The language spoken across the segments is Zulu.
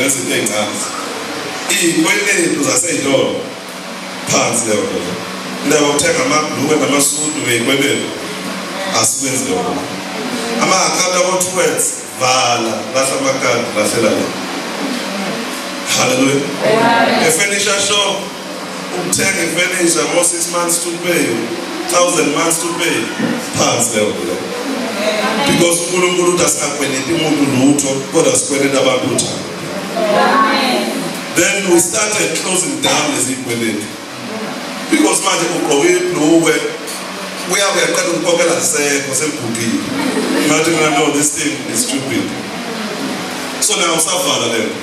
Ngezinto ey'ncane, iy'kweletu zasey'tolo phansi leyo nto leyo. Indaba yokuthenga amabhulukwe namasudu ngey'kweletu, asikwenzi leyo nto. Ama-akhawunti abo-Truworths, vala, lahla amakhadi, lahlela le. Hallelujah. E-furniture shop, ukuthenga ifurniture ngo-6 months to pay, 1,000 months to pay, phansi leyo nto leyo, because uNkulunkulu uthi asingakweleti umuntu lutho, kodwa sikweleta abantu uthando. Then we started closing down lezi kweletu, because manje ugqoke ibhlukwe, uyaqeda ukukhokhela, lisekho, seligugile. Ngathi mina, "No, this thing is stupid." So now savala lento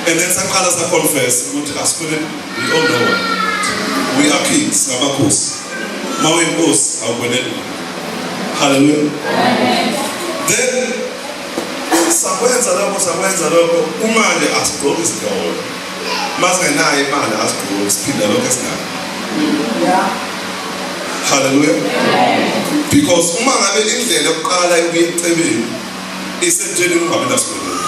and then saqala sa-confess ukuthi asikweleti. We all know one, we are kings, ngamakhosi. Ma uyinkosi, awukweleti. Hallelujah. Then sakwenza lokho, sakwenza lokho. Kumanje asigqoki izitolo masingenayo imali, asigqoki, siphinda lokho esinako. Hallelujah. Because uma ngabe indlela yokuqala yokuya ekucebeni isentsheni ungabi nasikweletu,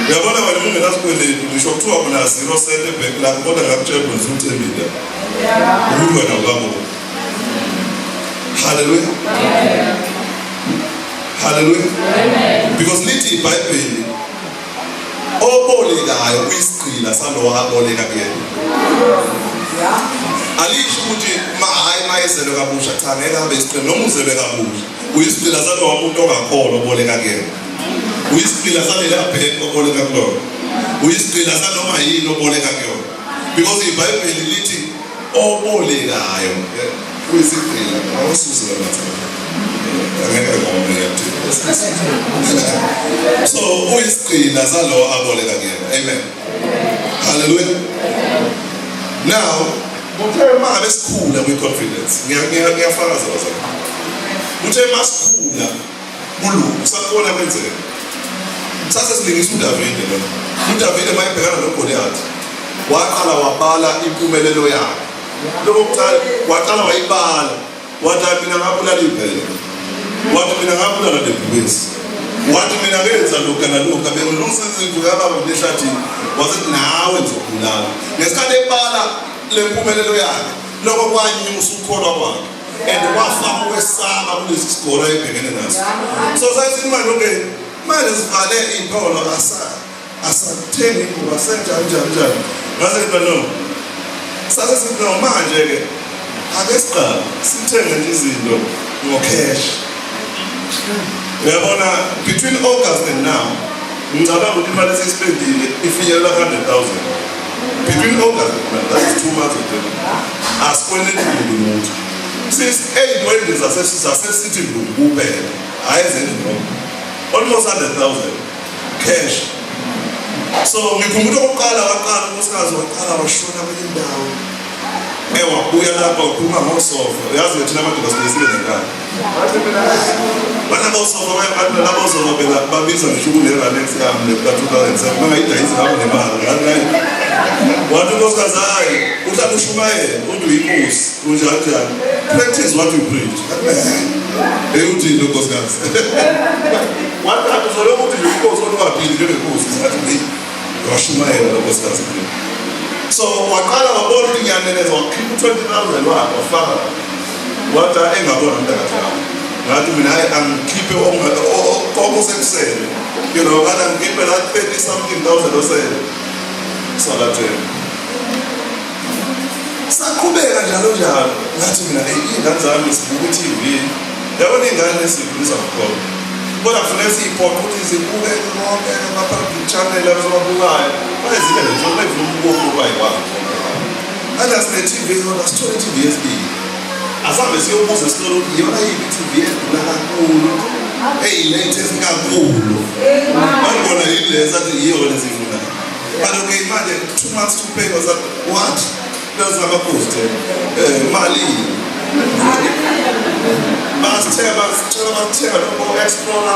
uyabona wena, uma ungenasikweletu, ngisho kuthiwa una 0 cent ebhenki lakho, kodwa ngakutshela ukuthi ucebile, ukuthi wena ukabona. Hallelujah, hallelujah. Because lithi iBhayibheli, obolekayo uyisigqila salowo aboleka kuyena. Alisho ukuthi ma hayi, mayezelwe kabusha, cha, ngeke abe isigqila. Noma uzelwe kabusha, uyisigqila salowo muntu ongakholwa oboleka kuyena, uyisigqila salela bhenki oboleka kulona, uyisigqila sanoma yini oboleka kuyona, because iBhayibheli lithi obolekayo uyisigqila. Awusuze lamatha, angeke ngome yathi. So uyisigqila salowo aboleka kuyena. Amen, hallelujah. Now kuthe uma ngabe sikhula kwi-confidence, ngiyafakaza bazalwane, kuthe uma sikhula kulungu, sakubona kwenzeka, sase silingisa uDavide lona. UDavide mayebhekana noGoliath, waqala wabala impumelelo yakhe. Lokho kuqala waqala wayibala, wathi, "Hayi, mina ngabulala ibhele," wathi, "mina ngabulala lebhubesi," wathi, "mina ngenza lokhu nalokhu, bengilungisa izimvu kababa mina ehlathini." Wasethi, "Nawe ngizokubulala." Ngesikhathi ebala le mpumelelo yakhe, lokho kwanyusa ukukholwa kwakhe and wafaka ukwesaba kulesi sigoro ayebhekene naso. So sayithi manje, okay, manje sivale iy'tolo, asathengi ingubo, asenjani njani njani. Ngase ngithi no, sase sithi no, manje-ke ake siqale sithenge nje izinto ngo-cash. Uyabona, between August and now, ngicabanga ukuthi imali esiyispendile ifinyelela 100,000 between August and now. That is 2 months already. Asikweleti muntu lutho, since ey'ntweni zase-sitting room kuphela, hhayi ezendlini, almost 100,000 cash. So ngikhumbula okokuqala waqala unkosikazi, waqala washona kwenye indawo, wabuya lapha, wakhuluma ngosofa. Uyazi thina amadoda sibe nenkani bana bosofa, bathi labo sofa phela babiza ngisho kune-Rolex yami le ka-2007, bangayidayisi ngabo nemali. Ngathi hayi, wathi unkosikazi, "Hayi, uhlala ushumayela uthi uyinkosi, unjani njani, practice what you preach." Hey, uthini unkosikazi? Wathi kanti uzolokhu uthi nje inkosi, kodwa ungaphili njengenkosi. Ngathi hey, washumayela lo nkosikazi. So waqala wabona ukuthi ngiyaneneza, wakhipha u-20,000 wakhe, wafaka, wathi engabona mntakathi wami. Ngathi mina, hayi, angikhiphe okusekusele, ngathi angikhiphe la 30 something thousand osele salatheni. Saqhubeka njalo njalo. Ngathi mina, eyi, iy'ngane zami zibuka i-TV. Yabona, iy'ngane esiyikhulisa ngokholo, kodwa kufuneka siyiphoqe ukuthi zibuke konke ama-public channel abazobabukayo, bayezibe nje bayivuma ukubuka bayiwazi. Ngathi asine-TV yona, sithole i-TV yesibili, asambe siyobuza esitolo ukuthi iyona yiphi i-TV edula kakhulu, eyi-latest kakhulu. Bayibona yini le? Sathi yiyo le siyifunayo. But okay, manje 2 months to pay was that what? Lezingamakhosi mali basithenga, basithenga, basithenga lokho Explorer.